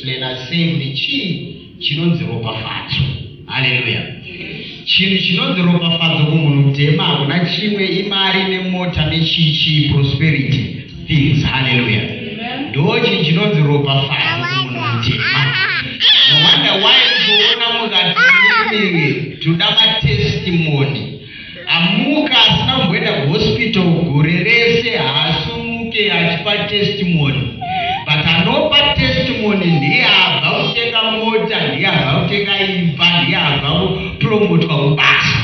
kuexplaina sei kuti chii chinonzi ropafadzo. Haleluya. Chinhu chinonzi ropafadzo kumunhu mutema hakuna chimwe, imari nemota nechichi, prosperity things. Haleluya. Ndo chinhu chinonzi ropafadzo kumunhu mutema. No wonder why uchiona mukati toda matestimony, amuka asina kumboenda kuhospital gore rese haasumuke achipa testimony, but anopa testimony ndiye abva kutenga mota, ndiye abva kutenga imba, ndiye abva kupromotwa kubasa.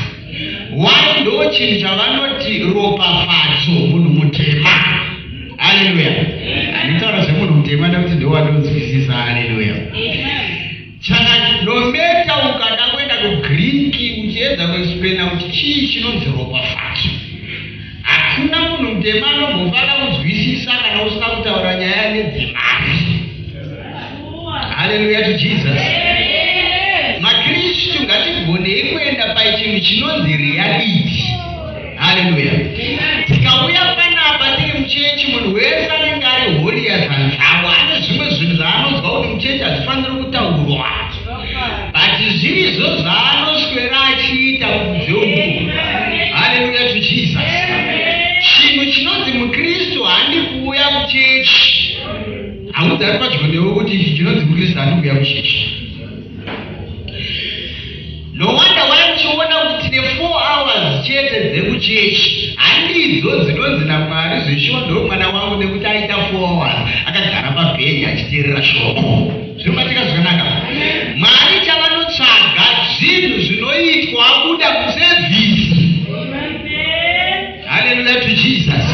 Why? Ndo chinhu chavanoti ropafadzo munhu mutema. Haleluya. Handitaura zvemunhu mutema nekuti ndowandonzwisisa. Haleluya. Saka no matter ukada kuenda kuGreek uchiedza kuexplaina kuti chii chinonzi ropafadzo, hakuna munhu mutema anombofana kunzwisisa kana usina kutaura nyaya nedzemari. Haleluya to Jesus. Makristu ngatigonei kuenda pachinhu chinonzi reality. Haleluya. Tikauya panapa tiri muchechi, munhu wese anenge ari holier than thou, ane zvimwe zvinhu zvaanonzwa kuti muchechi hazvifaniri kutaurwa, but zvirizvo zvaanoswera achiita kunze uku. Haleluya to Jesus. Chinhu chinonzi mukristu handi kuuya kuchechi. Haudzi ari padyo newe kuti ichi chinonzi mukristu handi kuuya kuchechi. No wonder why muchiona kuti tine 4 hours chete dzekuchechi. Handidzo dzinonzi naMwari zveshuwa ndo mwana wangu, nekuti aita 4 hours akagara pabhenji achiteerera shoko. Zvinobatika zvakanaka. Mwari chavanotsvaga zvinhu zvinoitwa abuda muservice. Haleluya to Jesus.